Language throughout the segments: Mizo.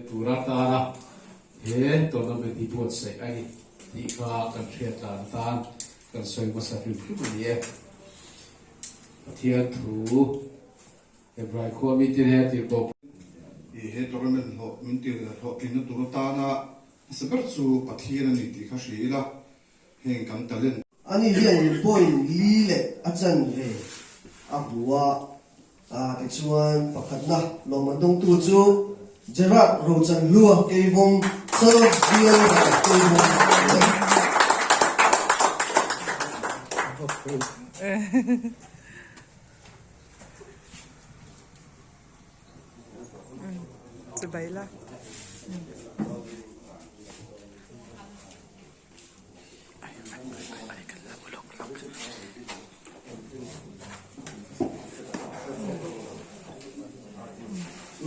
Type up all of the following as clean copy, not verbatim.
tura tana he tournament hi buatsaih a ni tih kha kan hriat tlan atan kan sawi hmasa hrim hrim a ni e. Pathian thu Hebrai khua mite he tirhkoh. I he tournament hlawh min tir hlawhtlinna tur atana hmasa ber chu Pathian a ni tih kha hria ila, heng kan talent. Ani hian point li leh a chanve a hmu a, tichuan pakhatna lawmman dawngtu chu Gerard Rochanhlua Keivawm Son of Bial Vata Keivawm a ni.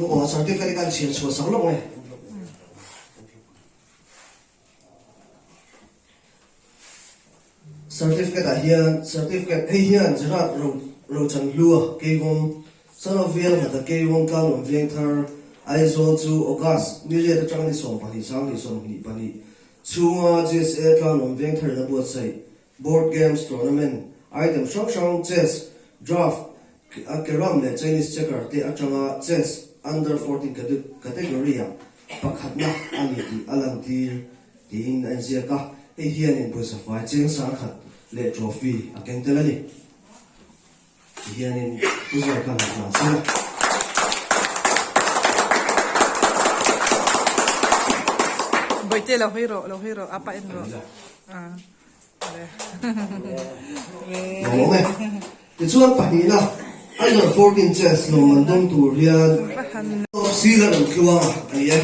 Aw certificate kan chhiar chhuah sak lawk nge. Certificate ah hian certificate hei hian Gerard Ro Rochanhlua Keivawm Son of Velnghat a Keivawm Tlanglawn Vengthar Aizawl chu August ni riat atanga ni 12 2022 chhunga GSA Tlanglawn Vengthar in a buatsaih Board Games Tournament item hrang hrang Chess, Draft, Carrom leh Chinese Checker te atanga Chess Under 14 category ah pakhatna a ni tih a lantir tiin a inziak a, hei hianin pawisa fai cheng sangkhat leh trophy a keng tel a ni. Tihianin Pu Zuai kha han hlan sir a. Bawihte lo hawi rawh, lo hawi rawh, apa en rawh. Lawm e. Tichuan pahnihna Under 14 Chess lawmman dawng tur hian Sir a rawn tluang a a ni e.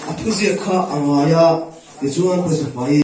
A thuziak kha a ngai a, tichuan pawisa fai.